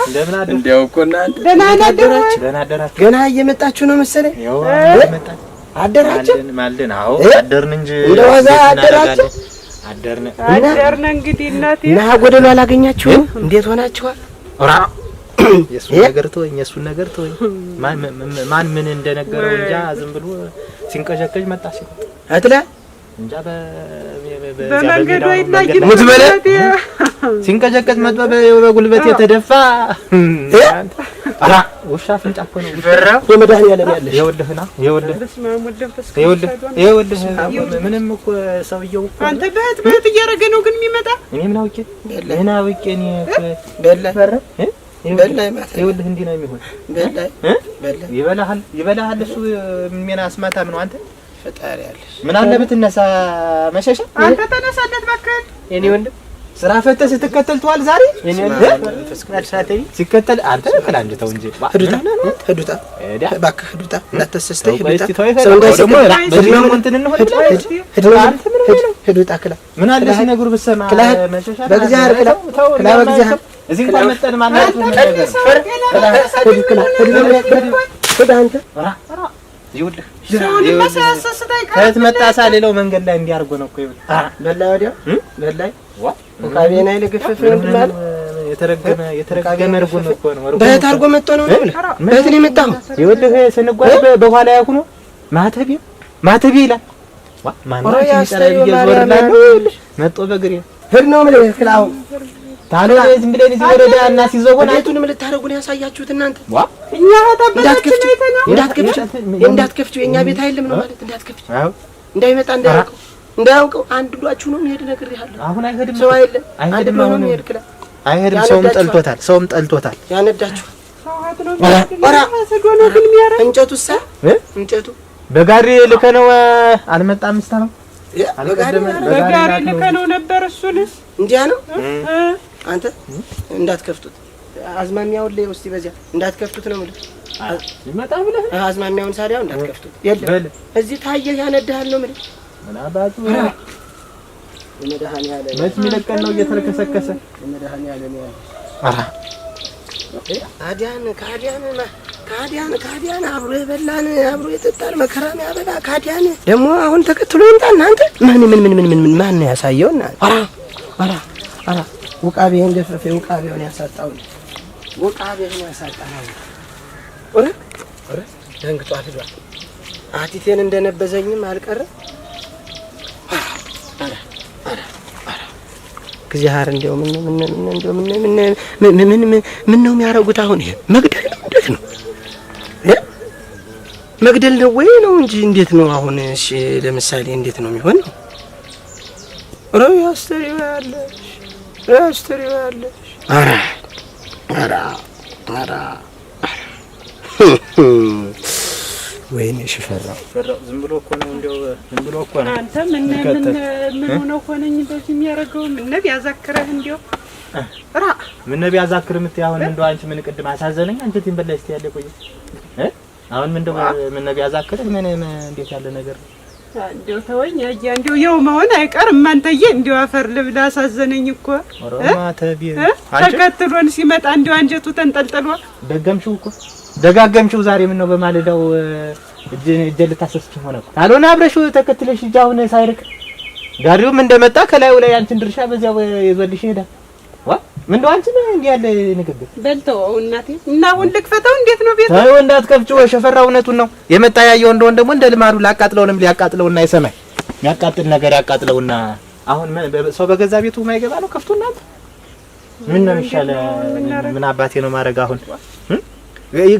እንደምን አደር እንዲያው እኮ እናንተ ደህና አደራችሁ? ደህና አደራችሁ? ገና እየመጣችሁ ነው መሰለኝ። ያው መጣን አደራችሁ? ማልደን ማልደን። አዎ አደርን እንጂ እንደ ዋዛ እንዴት አደራችሁ? እናደርጋለን? አደርን። አደርን እንግዲህ እናቴ። እና ጎደሎ አላገኛችሁም? እንዴት ሆናችኋል? ኧረ የእሱን ነገር ተወኝ፣ የእሱን ነገር ተወኝ። ማን ማን ምን እንደነገረው እንጃ፣ ዝም ብሎ ሲንቀዠቀዥ መጣ ሲል አትላ እንጃ በመንገዱ አይታይም። ሙት በለ። ሲንቀዠቀዥ መጥቶ በጉልበት የተደፋ። ኧረ ውሻ አፍንጫ እኮ ነው። የመድኃኒዓለም ያለሽ ይኸውልህና ይኸውልህ በስመ አብ ወወልድ ወመንፈስ ቅዱስ ይኸውልህ አሐዱ አምላክ። ይኸውልህ ምንም እኮ ሰውየው እኮ አንተ በህት በህት እያደረገ ነው ግን የሚመጣ። እኔ ምን አውቄ ምን አውቄ እኔ በላይ እ? በላይ ማለት ነው። ይኸውልህ እንዲህ ነው የሚሆን። በላይ እ? በላይ ይበላሃል ይበላሃል። እሱ ምን አስማታም ነው አንተ። ፈጣሪ ያለሽ። ምን አለ ብትነሳ መሸሻ። አንተ ተነሳለት እባክህን። የኔ ወንድም ስራ ፈተህ ስትከተል ትዋል ዛሬ። የኔ ወንድም መንፈስ ቅዱስ ሲከተል አንተ ከላንድ ተው እንጂ ህዱታ ህዱታ እዳ እባክህ ህዱታ እንዳታሰስተኝ ተው ቆይ ህዱታ እስቲ ተው ሰው ይፈራ ደግሞ እንዳይሰክር በዚህ ነው እንትን እንሆን ብለህ አንተ ምን ሆነህ ነው? ህዱታ ክላ ምን አለ ሲነግሩ ብትሰማ ክላ መሸሻ። በእግዚአብሔር ክላ ተው ክላ በእግዚአብሔር እዚህ እንኳን መጠን ማናት ምን ነገር ሂዱ ክላ ሂዱ ሂዱ አንተ። ኧረ ይኸውልህ ሰውንማ ሳያሳስት አይቀርም። ከየት መጣ ሳልለው መንገድ ላይ እንዲህ አድርጎ ነው እኮ። ይኸውልህ በላይ ወዲያ እ? በላይ ዋ ውቃቤን አይል ግፍፍ ወንድም አለ። የተረገመ የተረገመ እርጉም እኮ ነው። እርጉም በእህት እኮ አድርጎ መጥቶ ነው ነው ብለህ በእህት ነው የመጣኸው? ይኸውልህ ስንጓዝ በኋላ ያሁኑ ማተቤ ማተቤ ይላል። ዋ ማን ነው ኧረ የሚጠራ ያስተዩ ብዬ ዞር ማርያም እላለሁ። ይኸውልህ መጥቶ በእግሬ ሂድ ነው የምልህ ክላ አሁን ታዲያ ዝም ብለን እዚህ ወረዳ እና ሲዘጎን ቤቱንም ልታደርጉ ነው ያሳያችሁት እናንተ። ዋ እኛ ታበላችን እንዳትከፍቺው አይተነው። እንዳትከፍቺው እንዳትከፍቺው የእኛ ቤት አይልም ነው ማለት እንዳትከፍቺው አዎ እንዳይመጣ እንዳያውቀው እንዳያውቀው አንድ ዷችሁ ነው የሚሄድ ነግሬሃለሁ። አሁን አይሄድም ሰው አይደለም አንድ አይሄድም ዶ ነው አሁን የሚሄድ ክላ አይሄድም። ሰውም ጠልቶታል። ሰውም ጠልቶታል። ያነዳችኋል። ሰው ነው ኧረ ስዶ ነው ግን የሚያደርግ። እንጨቱሳ እ? እንጨቱ በጋሪ ልከነው አልመጣም። ምስታ ነው በጋሪ በጋሪ ልከነው ነበር። እሱንስ እንዲያ ነው እ? አንተ እንዳትከፍቱት አዝማሚያውን ላይ ውስጥ በዚያ እንዳትከፍቱት ነው የምልህ። ይመጣ ብለህ አዝማሚያውን ሳዲያው እንዳትከፍቱት የለም በል እዚህ ታየህ ያነዳሃል ነው የምልህ። ምን አባቱ የመድኃኒዓለም መች የሚለቀን ነው እየተልከሰከሰ። የመድኃኒዓለም ያለ ኧረ ካዲያን ካዲያን ካዲያን ካዲያን አብሮ የበላን አብሮ የጠጣን መከራም ያበላ ካዲያን ደግሞ አሁን ተከትሎ ይምጣ። እናንተ ምን ምን ምን ምን ምን ምን ማን ነው ያሳየው? እናንተ ኧረ ኧረ ኧረ ውቃቤን ገፈፈ ውቃቤውን ያሳጣው ውቃቤውን ያሳጣው። ኧረ ኧረ ደንግጧል ሂዷል። አቲቴን እንደነበዘኝም አልቀረ። ኧረ ኧረ ኧረ እግዚአብሔር እንደው ምን ምን ምን እንደው ምን ምን ምን ምን ምን ምን ነው የሚያደርጉት አሁን? ይሄ መግደል ነው እንዴት ነው እ? መግደል ነው ወይ ነው እንጂ እንዴት ነው አሁን? እሺ ለምሳሌ እንዴት ነው የሚሆን ነው? ኧረ ያስተሪው ያለሽ ያስተሪው ያለሽ። ኧረ ኧረ ኧረ ወይኔ ሽፈራው ፈራው። ዝም ብሎ እኮ ነው እንደው ዝም ብሎ እኮ ነው። አንተ ምን ምን ምን ሆነው ሆነኝ እንደዚህ የሚያደርገው? ምን ቢያዛክረህ እንዲያው ራ ምን ነው ቢያዛክር የምትይ አሁን? እንደው አንቺ ምን ቅድም አሳዘነኝ አንቺ ቲም በላይ እስቲ ያለ ቆይ እ አሁን ምን እንደው ምን ነው ቢያዛክርህ ምን ምን እንዴት ያለ ነገር ነው? እንዲያው ተወኝ አያ እንዲያው የው መሆን አይቀርም አንተዬ። እንዲያው አፈር ልብላ አሳዘነኝ እኮ። ኧረ ማተቤ እ? አንቺ ተከትሎን ሲመጣ እንዲያው አንጀቱ ተንጠልጥሎ። ደገምሽው እኮ ደጋገምሽው። ዛሬ ምን ነው በማለዳው እጅ እጅ ልታሰስች ሆነ እኮ። ካልሆነ አብረሽው ተከትለሽ እጅ አሁን ሳይርቅ ጋሪውም እንደመጣ ከላዩ ላይ አንቺን ድርሻ በዚያው ይዞልሽ ይሄዳል። ዋ ምን እንደው አንቺ ምን እንዲህ ያለ ንግግር በልተው እናቴ። እና አሁን ልክፈተው እንዴት ነው ቤቱ? ተይው እንዳትከፍጪው። ሸፈራው እውነቱን ነው። የመጣ ያየው እንደሆን ደግሞ እንደ ልማዱ ላቃጥለውንም ሊያቃጥለውና የሰማይ የሚያቃጥል ነገር ያቃጥለውና አሁን ሰው በገዛ ቤቱ ማይገባ ነው ከፍቶ። እናንተ ምን ነው የሚሻለ? ምን አባቴ ነው ማድረግ አሁን?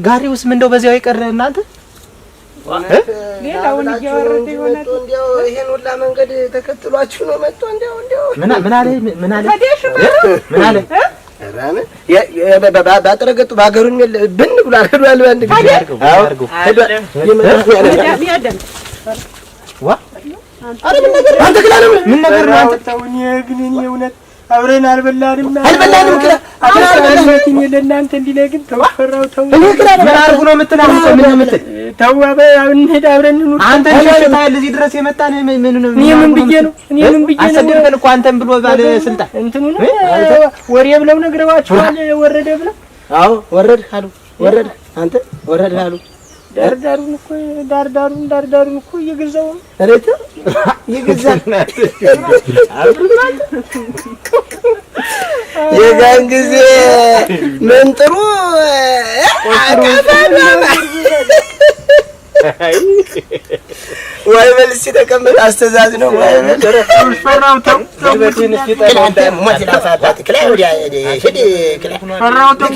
ጋሪውስ ምን እንደው በዚያው ይቀር እናንተ? ሌላውን እያወረደ ይሆናል። እንዲያው ይሄን ሁላ መንገድ ተከትሏችሁ ነው መጥቶ እንዲያው እንዲያው ምን ምን አለ ምን አለ ታዲያ ሽፈራው ምን አለ? ኧረ ባጠረገጡ በሀገሩም የለ ብን ብሏል ሄዷል። በአንድ ጊዜ ያድርገው ያድርገው። ሄዷል። ያደም ዋ አረ ምን ነገር አንተ ክላ ነው ምን ነገር ነው አንተ? ተው፣ እኔ ግን እኔ እውነት አብረን አልበላንም አልበላንም ክላ ክላ አልበላንም። አልበላንም። እኔ ለእናንተ እንዲነግን ተው ፈራው ተው እኔ ክላ ምን አድርጉ ነው የምትል? አሁን ምን ነው የምትል? ተው እንሂድ አብረን እንኑር። አንተ ሸሽተሃል እዚህ ድረስ የመጣን ምን ነው? እኔ ምን ብዬ ነው? እኔ ምን ብዬ ነው? አሰደብከን እኮ አንተን ብሎ ባለ ስልጣን እንትኑ ነው ወሬ ብለው ነግረዋችኋል። ወረደ ብለው አዎ ወረድህ አሉ ወረድህ አንተ ወረድህ አሉ። ዳርዳሩን እኮ ዳርዳሩን ዳርዳሩን እኮ እየገዛው ነው። ኧረ ተው እየገዛ የዛን ጊዜ መንጥሩ ወይ በል እስኪ ተቀመጥ። አስተዛዝ ነው ወይ በል ፈራው ተው ጉልበትህን እስኪ ጠለው አንተ ሞት ላፋባት ክላይ ወዲያ ሂድ ክላይ ፈራው ተው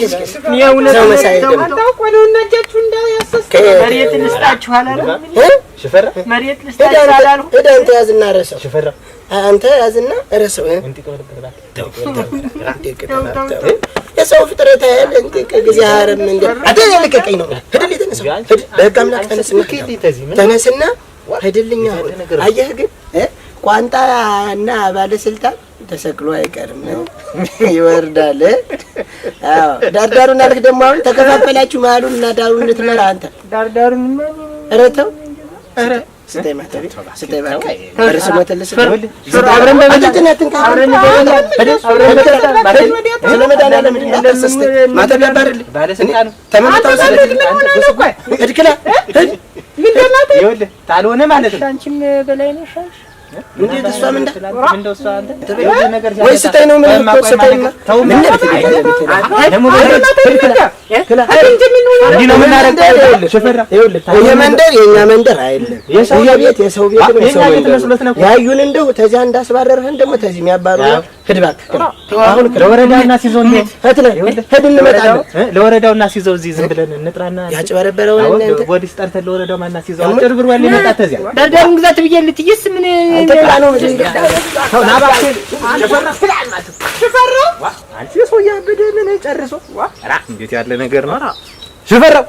እኔ እውነት ሰው መሳይ ተው ደግሞ አታውቆ ነውና እጃችሁ እንዳያሰስ መሬት ልስጣችሁ አላልኩም? ሽፈራ መሬት ሂድ ልስጣችሁ አንተ አላልኩም? ሂድ አንተ ያዝና ረሰው ሽፈራ አንተ ያዝና ረሰው እንጢቅ በልበት እባክህ። የሰው ፍጥረት ያህል እንትን ከእግዚአብሔርም እንደ አንተ ልቀቀኝ ነው ሂድልኝ ተነሳው ሂድ በሕግ አምላክ ተነስና ተነስና ሂድልኝ አሁን አየህ ግን ቋንጣ እና ባለስልጣን ተሰቅሎ አይቀርም ይወርዳል አዎ ዳርዳሩን አልክ ደግሞ አሁን ተከፋፈላችሁ መሀሉን እና ዳሩን ልትመራ አንተ ዳርዳሩንማ ኧረ ተው ስጠኝ ማተቤ ስጠኝ እባክህ እርስ ሞተልህ ስጠኝ አብረን በበላን አንተ አትንካ አብረን በበላን አብረን በበላን ስለ መድኃኒዓለም እንዳታሰስተኝ ማተብ ያባርልኝ ባለስልጣኑ ተመምታው ስለ እድክላ ሂድ ይኸውልህ ታልሆነ ማለት ነው። አንቺም በላይ ነሽ አልሽ። እንዴት እሷም እንዳ እንደው እሷ አንተ ይኸውልህ ነገር ወይ ስጠኝ ነው ምን እኮ ስጠኝ ምን ደግሞ እንዲህ ነው የምናደርገው። ሽፈራ የመንደር የእኛ መንደር አይደለም። የሰው ይሄ ቤት የሰው ቤት ነው። የሰው የእኛ ቤት መንደር መስሎት ነው። ነው እኮ። ያዩን እንደው ተዚያ እንዳስባረርህን ደግሞ ተዚህ የሚያባሩ ሂድ እባክህ አሁን ለወረዳው እናስይዘው እንዴ? ሂድ ሂድ እንመጣለን። ለወረዳው እናስይዘው እዚህ ዝም ብለን እንጥራና ያጭበረበረውን አሁን እናንተ ፖሊስ ጠርተን ለወረዳው ማናስይዘው አጭበርብሯል ሊመጣ ተዚያ ዳርዳሩን ግዛት ብዬ ልትይስ ምን አንተ ብላ ነው ተው ና እባክህ። ሽፈራው አንቺ ሰው እያበደ ምን ጨርሶ ኧረ እንዴት ያለ ነገር ነው ሽፈራው።